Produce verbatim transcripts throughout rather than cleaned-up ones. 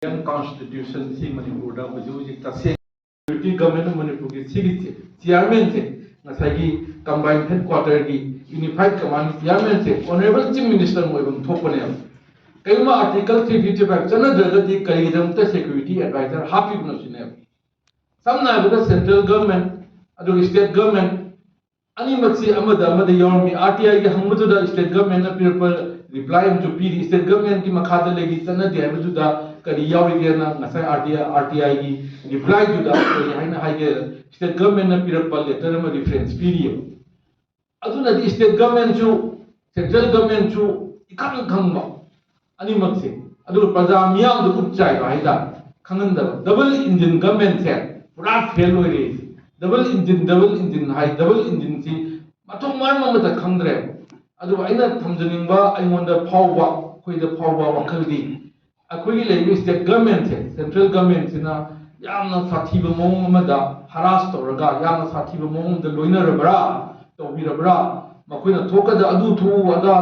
Constitution ꯁꯤ ꯃꯅꯤꯄꯨꯔꯗ ꯍꯧꯖꯤꯛ ꯍꯧꯖꯤꯛ ꯇꯁꯦꯡ Deputy Government of ꯃꯅꯤꯄꯨꯔꯒꯤ ꯁꯤꯒꯤ chairman ꯁꯦ, ꯉꯁꯥꯏꯒꯤ combined headquarter ꯒꯤ unified command chairman ꯁꯦ Honourable Chief Minister ꯑꯣꯏꯐꯝ ꯊꯣꯛꯄꯅꯦꯕ꯫ ꯀꯔꯤꯒꯨꯝꯕ Article three fifty five ꯆꯠꯅꯗ꯭ꯔꯒꯗꯤ ꯀꯔꯤꯒꯤꯗꯃꯛꯇ security advisor ꯍꯥꯞꯄꯤꯕꯅꯣ ꯁꯤꯅꯦꯕ꯫ ꯁꯝꯅ ꯍꯥꯏꯔꯕꯗ central government ꯑꯗꯨꯒ state government ꯑꯅꯤꯃꯛꯁꯤ ꯑꯃꯗ ꯑꯃꯗ ꯌꯥꯎꯔꯝꯃꯤ꯫ R T I ꯒꯤ ꯍꯪꯕꯗꯨꯗ state government ꯅ ꯄꯤꯔꯛꯄ reply ꯑꯃꯁꯨ ꯄꯤꯔꯤ꯫ State government ꯀꯤ ꯃꯈꯥꯗ ꯂꯩꯔꯤ ꯆꯠꯅꯗꯦ ꯍꯥꯏꯕꯗꯨꯗ ꯀꯔꯤ ꯌꯥꯎꯔꯤꯒꯦꯅ ꯉꯁꯥꯏ R T I, R T I ꯒꯤ reply ꯗꯨꯗ ꯀꯔꯤ ꯍꯥꯏꯅ ꯍꯥꯏꯒꯦ? State government ꯅ ꯄꯤꯔꯛꯄ letter ꯑꯃ reference ꯄꯤꯔꯤꯑꯕ꯫ ꯑꯗꯨꯅꯗꯤ state government ꯁꯨ central government ꯁꯨ ꯏꯈꯪ ꯈꯪꯕ ꯑꯅꯤꯃꯛꯁꯦ, ꯑꯗꯨꯒ ꯄ꯭ꯔꯖꯥ ꯃꯤꯌꯥꯝꯗ ꯎꯠ ꯆꯥꯏꯕ ꯍꯥꯏꯇꯥꯔꯦ, ꯈꯪꯍꯟꯗꯕ꯫ Double engine government ꯁꯦ ꯄꯨꯔꯥ fail ꯑꯣꯏꯔꯦ꯫ Double engine, double engine ꯍꯥꯏ, double engine ꯁꯤ ꯃꯊꯣꯡ ꯃꯔꯝ ꯑꯃꯇ ꯈꯪꯗ꯭ꯔꯦ꯫ ꯑꯗꯨꯒ ꯑꯩꯅ ꯊꯝꯖꯅꯤꯡꯕ, ꯑꯩꯉꯣꯟꯗ ꯐꯥꯎꯕ, ꯑꯩꯈꯣꯏꯗ ꯐꯥꯎꯕ ꯋꯥꯈꯜꯗꯤ, ꯑꯩꯈꯣꯏꯒꯤ ꯂꯩꯔꯤꯕ state government ꯁꯦ, central government ꯁꯤꯅ ꯌꯥꯝꯅ ꯁꯥꯊꯤꯕ ꯃꯑꯣꯡ ꯑꯃꯗ harass ꯇꯧꯔꯒ, ꯌꯥꯝꯅ ꯁꯥꯊꯤꯕ ꯃꯑꯣꯡ ꯑꯃꯗ ꯂꯣꯏꯅꯔꯕ꯭ꯔꯥ, ꯇꯧꯕꯤꯔꯕ꯭ꯔꯥ? ꯃꯈꯣꯏꯅ ꯊꯣꯛꯀꯗ ꯑꯗꯨ ꯊꯣꯛꯎ, ꯑꯗꯥ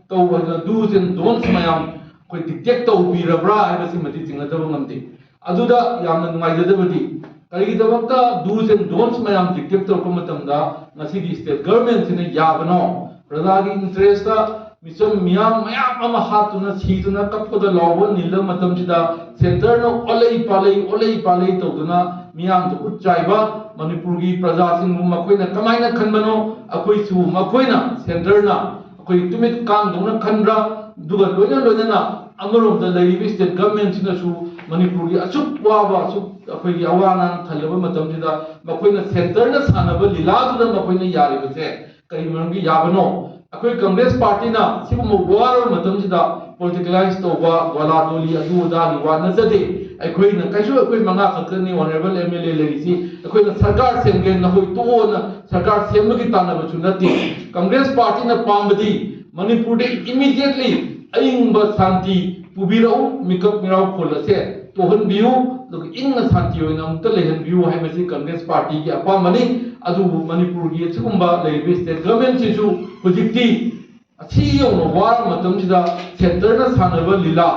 ꯇꯧ ꯍꯥꯏꯗꯅ do's and don'ts ꯃꯌꯥꯝ ꯑꯩꯈꯣꯏ dictate ꯇꯧꯕꯤꯔꯕ꯭ꯔꯥ ꯍꯥꯏꯕꯁꯤꯃꯗꯤ ꯆꯤꯡꯅꯗꯕ ꯉꯝꯗꯦ꯫ ꯑꯗꯨꯗ ꯌꯥꯝꯅ ꯅꯨꯡꯉꯥꯏꯖꯗꯕꯗꯤ, ꯀꯔꯤꯒꯤꯗꯃꯛꯇ do's and don'ts ꯃꯌꯥꯝ dictate ꯇꯧꯔꯛꯄ ꯃꯇꯝꯗ ꯉꯁꯤꯒꯤ state government ꯁꯤꯅ ꯌꯥꯕꯅꯣ? ꯄ꯭ꯔꯖꯥꯒꯤ interest ꯇ ꯃꯤꯆꯝ ꯃꯤꯌꯥꯝ ꯃꯌꯥꯝ ꯑꯃ ꯍꯥꯠꯇꯨꯅ, ꯁꯤꯗꯨꯅ, ꯀꯞꯄꯗ ꯂꯥꯎꯕ ꯅꯤꯜꯂ ꯃꯇꯝꯁꯤꯗ, centre ꯅ ꯑꯣꯜꯂꯩ ꯄꯥꯜꯂꯩ, ꯑꯣꯜꯂꯩ ꯄꯥꯜꯂꯩ ꯇꯧꯗꯨꯅ ꯃꯤꯌꯥꯝꯗ ꯎꯠ ꯆꯥꯏꯕ, ꯃꯅꯤꯄꯨꯔꯒꯤ ꯄ꯭ꯔꯖꯥꯁꯤꯡꯕꯨ ꯃꯈꯣꯏꯅ ꯀꯃꯥꯏꯅ ꯈꯟꯕꯅꯣ? ꯑꯩꯈꯣꯏꯁꯨ ꯃꯈꯣꯏꯅ, centre ꯅ ꯑꯩꯈꯣꯏ ꯇꯨꯃꯤꯠ ꯀꯥꯡꯗꯧꯅ ꯈꯟꯕ꯭ꯔꯥ? ꯑꯗꯨꯒ ꯂꯣꯏꯅ ꯂꯣꯏꯅꯅ ꯑꯃꯔꯣꯝꯗ ꯂꯩꯔꯤꯕ state government ꯁꯤꯅꯁꯨ ꯃꯅꯤꯄꯨꯔꯒꯤ ꯑꯁꯨꯛ ꯋꯥꯕ, ꯑꯁꯨꯛ ꯑꯩꯈꯣꯏꯒꯤ ꯑꯋꯥ ꯑꯅꯥ ꯊꯜꯂꯕ ꯃꯇꯝꯁꯤꯗ ꯃꯈꯣꯏꯅ centre ꯅ ꯁꯥꯟꯅꯕ ꯂꯤꯂꯥꯗꯨꯗ ꯃꯈꯣꯏꯅ ꯌꯥꯔꯤꯕꯁꯦ ꯀꯔꯤ ꯃꯔꯝꯒꯤ ꯌꯥꯕꯅꯣ? ꯑꯩꯈꯣꯏ Congress party ꯅ ꯁꯤꯒꯨꯝꯕ ꯋꯥꯔꯕ ꯃꯇꯝꯁꯤꯗ politicalize ꯇꯧꯕ, ꯒꯣꯂꯥ ꯗꯣꯂꯤ, ꯑꯗꯨ ꯑꯗꯥꯒꯤ ꯋꯥ ꯅꯠꯆꯗꯦ꯫ ꯑꯩꯈꯣꯏꯅ ꯀꯩꯁꯨ, ꯑꯩꯈꯣꯏ ꯃꯉꯥ ꯈꯛꯇꯅꯤ Honourable M L A ꯂꯩꯔꯤꯁꯤ꯫ ꯑꯩꯈꯣꯏꯅ ꯁꯔꯀꯥꯔ ꯁꯦꯝꯒꯦ, ꯅꯈꯣꯏ ꯇꯣꯛꯑꯣꯅ ꯁꯔꯀꯥꯔ ꯁꯦꯝꯕꯒꯤ ꯇꯥꯟꯅꯕꯁꯨ ꯅꯠꯇꯦ꯫ Congress party ꯅ ꯄꯥꯝꯕꯗꯤ ꯃꯅꯤꯄꯨꯔꯗ immediately ꯑꯏꯪꯕ ꯁꯥꯟꯇꯤ ꯄꯨꯕꯤꯔꯛꯎ, ꯃꯤꯀꯞ ꯃꯤꯔꯥꯎ ꯈꯣꯜ ꯑꯁꯦ ꯇꯣꯛꯍꯟꯕꯤꯌꯨ, ꯑꯗꯨꯒ ꯏꯪꯅ ꯁꯥꯟꯇꯤ ꯑꯣꯏꯅ ꯑꯃꯨꯛꯇ ꯂꯩꯍꯟꯕꯤꯌꯨ ꯍꯥꯏꯕꯁꯤ Congress party ꯒꯤ ꯑꯄꯥꯝꯕꯅꯤ꯫ ꯑꯗꯨꯕꯨ ꯃꯅꯤꯄꯨꯔꯒꯤ ꯑꯁꯤꯒꯨꯝꯕ ꯂꯩꯔꯤꯕ state government ꯁꯤꯁꯨ ꯍꯧꯖꯤꯛꯇꯤ ꯑꯁꯤ ꯌꯧꯅ ꯋꯥꯔꯕ ꯃꯇꯝꯁꯤꯗ centre ꯅ ꯁꯥꯟꯅꯕ ꯂꯤꯂꯥ,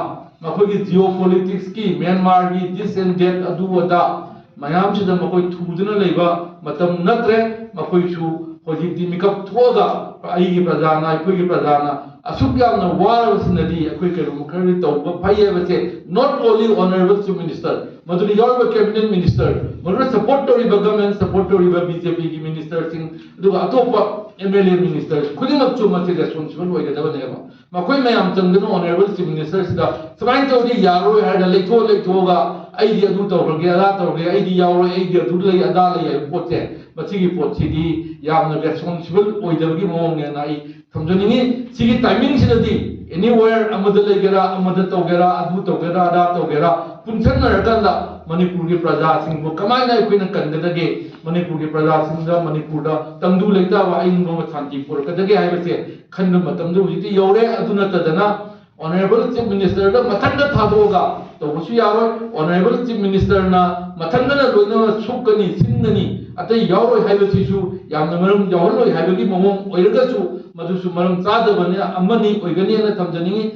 ꯃꯈꯣꯏꯒꯤ ꯖꯤꯑꯣ ꯄꯣꯂꯤꯇꯤꯛꯁꯀꯤ, ꯃ꯭ꯌꯥꯟꯃꯥꯔꯒꯤ this and that, ꯑꯗꯨ ꯑꯗꯥ ꯃꯌꯥꯝꯁꯤꯗ ꯃꯈꯣꯏ ꯊꯨꯗꯨꯅ ꯂꯩꯕ ꯃꯇꯝ ꯅꯠꯇ꯭ꯔꯦ꯫ ꯃꯈꯣꯏꯁꯨ ꯍꯧꯖꯤꯛꯇꯤ ꯃꯤꯀꯞ ꯊꯣꯛꯑꯒ ꯑꯩꯒꯤ ꯄ꯭ꯔꯖꯥꯅ, ꯑꯩꯈꯣꯏꯒꯤ ꯄ꯭ꯔꯖꯥꯅ ꯑꯁꯨꯛ ꯌꯥꯝꯅ ꯋꯥꯔꯕꯁꯤꯅꯗꯤ ꯑꯩꯈꯣꯏ ꯀꯩꯅꯣꯝꯃ ꯈꯔꯗꯤ ꯇꯧꯕ ꯐꯩ ꯍꯥꯏꯕꯁꯦ, not only honorable chief minister, ꯃꯗꯨꯗ ꯌꯥꯎꯔꯤꯕ cabinet minister, ꯃꯗꯨꯗ support ꯇꯧꯔꯤꯕ, government support ꯇꯧꯔꯤꯕ ꯕꯤ ꯖꯦ ꯄꯤꯒꯤ ministerꯁꯤꯡ, ꯑꯗꯨꯒ ꯑꯇꯣꯞꯄ ꯑꯦꯝ ꯑꯦꯜ ꯑꯦ minister ꯈꯨꯗꯤꯡꯃꯛꯁꯨ ꯃꯁꯤ responsible ꯑꯣꯏꯒꯗꯕꯅꯦꯕ꯫ ꯃꯈꯣꯏ ꯃꯌꯥꯝ ꯆꯪꯗꯨꯅ honorable chief ministerꯁꯤꯗ ꯁꯨꯃꯥꯏꯅ ꯇꯧꯗꯤ ꯌꯥꯔꯣꯏ ꯍꯥꯏꯔꯒ ꯂꯩꯊꯣꯛ ꯂꯩꯊꯣꯛꯑꯒ ꯑꯩꯗꯤ ꯑꯗꯨ ꯇꯧꯈ꯭ꯔꯒꯦ, ꯑꯗꯥ ꯇꯧꯈ꯭ꯔꯒꯦ, ꯑꯩꯗꯤ ꯌꯥꯎꯔꯣꯏ, ꯑꯩꯗꯤ ꯑꯗꯨ ꯂꯩ, ꯑꯗꯥ ꯂꯩ ꯍꯥꯏꯕ ꯄꯣꯠꯁꯦ, ꯃꯁꯤꯒꯤ ꯄꯣꯠꯁꯤꯗꯤ ꯌꯥꯝꯅ responsible ꯑꯣꯏꯗꯕꯒꯤ ꯃꯑꯣꯡꯅꯦꯅ ꯑꯩ ꯊꯝꯖꯅꯤꯡꯉꯤ꯫ ꯁꯤꯒꯤ timingꯁꯤꯗꯗꯤ anywhere ꯑꯃꯗ ꯂꯩꯒꯦꯔꯥ, ꯑꯃꯗ ꯇꯧꯒꯦꯔꯥ, ꯑꯗꯨ ꯇꯧꯒꯦꯔꯥ, ꯑꯗꯥ ꯇꯧꯒꯦꯔꯥ, ꯄꯨꯟꯁꯟꯅꯔꯀꯥꯟꯗ ꯃꯅꯤꯄꯨꯔꯒꯤ ꯄ꯭ꯔꯖꯥꯁꯤꯡꯕꯨ ꯀꯃꯥꯏꯅ ꯑꯩꯈꯣꯏꯅ ꯀꯟꯒꯗꯒꯦ, ꯃꯅꯤꯄꯨꯔꯒꯤ ꯄ꯭ꯔꯖꯥꯁꯤꯡꯗ, ꯃꯅꯤꯄꯨꯔꯗ ꯇꯪꯗꯨ ꯂꯩꯇꯥꯕ ꯑꯏꯪꯕ ꯁꯥꯟꯇꯤ ꯄꯨꯔꯛꯀꯗꯒꯦ ꯍꯥꯏꯕꯁꯦ ꯈꯟꯕ ꯃꯇꯝꯗ ꯍꯧꯖꯤꯛꯇꯤ ꯌꯧꯔꯦ꯫ ꯑꯗꯨ ꯅꯠꯇꯗꯅ honorable chief ministerꯗ ꯃꯊꯟꯇ ꯊꯥꯗꯣꯛꯑꯒ ꯇꯧꯕꯁꯨ ꯌꯥꯔꯣꯏ꯫ Honorable chief ministerꯅ ꯃꯊꯟꯇꯅ ꯂꯣꯏꯅꯃꯛ ꯁꯣꯛꯀꯅꯤ, ꯁꯤꯟꯒꯅꯤ, ꯑꯇꯩ ꯌꯥꯎꯔꯣꯏ ꯍꯥꯏꯕꯁꯤꯁꯨ ꯌꯥꯝꯅ ꯃꯔꯝ ꯌꯥꯎꯍꯜꯂꯣꯏ ꯍꯥꯏꯕꯒꯤ ꯃꯑꯣꯡ ꯑꯣꯏꯔꯒꯁꯨ, ꯃꯗꯨꯁꯨ ꯃꯔꯝ ꯆꯥꯗꯕꯅ ꯑꯃꯅꯤ, ꯑꯣꯏꯒꯅꯤ ꯍꯥꯏꯅ ꯊꯝꯖꯅꯤꯡꯉꯤ꯫